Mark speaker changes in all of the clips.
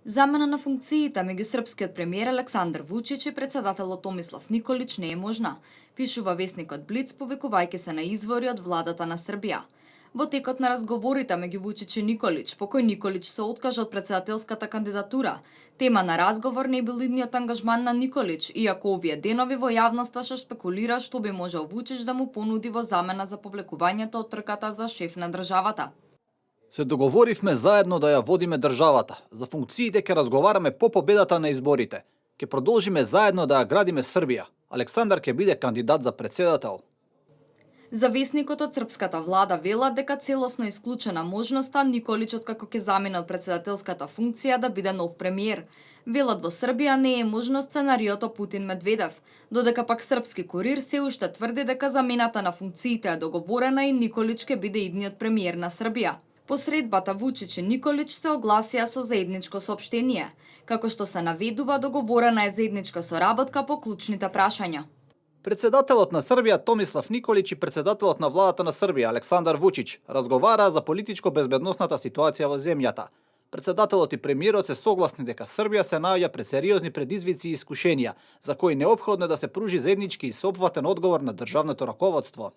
Speaker 1: Замена на функциите меѓу српскиот премиер Александар Вучич и председателот Томислав Николич не е можна, пишува весникот Блиц, повикувајќи се на извори од владата на Србија. Во текот на разговорите меѓу Вучич и Николич, по кој Николич се откажа од председателската кандидатура, тема на разговор не бил идниот ангажман на Николич, иако овие денови во јавноста се спекулира што би можел Вучич да му понуди во замена за повлекувањето од трката за шеф на државата.
Speaker 2: Се договоривме заедно да ја водиме државата. За функциите ќе разговараме по победата на изборите. Ќе продолжиме заедно да ја градиме Србија. Александар ќе биде кандидат за председател.
Speaker 1: За весникот од српската влада велат дека целосно исклучена можноста Николич откако ќе замине од председателската функција да биде нов премиер. Велат во Србија не е можно сценариото Путин-Медведев, додека пак српски курир се уште тврди дека замената на функциите е договорена и Николич ќе биде идниот премиер на Србија. По средбата Вучич и Николич се огласија со заедничко соопштение, како што се наведува договорена е заедничка соработка по клучните прашања.
Speaker 2: Председателот на Србија Томислав Николич и председателот на владата на Србија Александар Вучич разговараа за политичко-безбедносната ситуација во земјата. Председателот и премиерот се согласни дека Србија се наоѓа пред сериозни предизвици и искушенија, за кои неопходно е да се пружи заеднички и соопфатен одговор на државното раководство.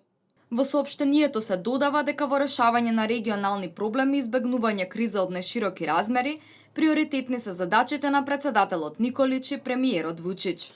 Speaker 1: Во соопштението се додава дека во решавање на регионални проблеми и избегнување криза од нешироки размери, приоритетни се задачите на председателот Николич и премиерот Вучич.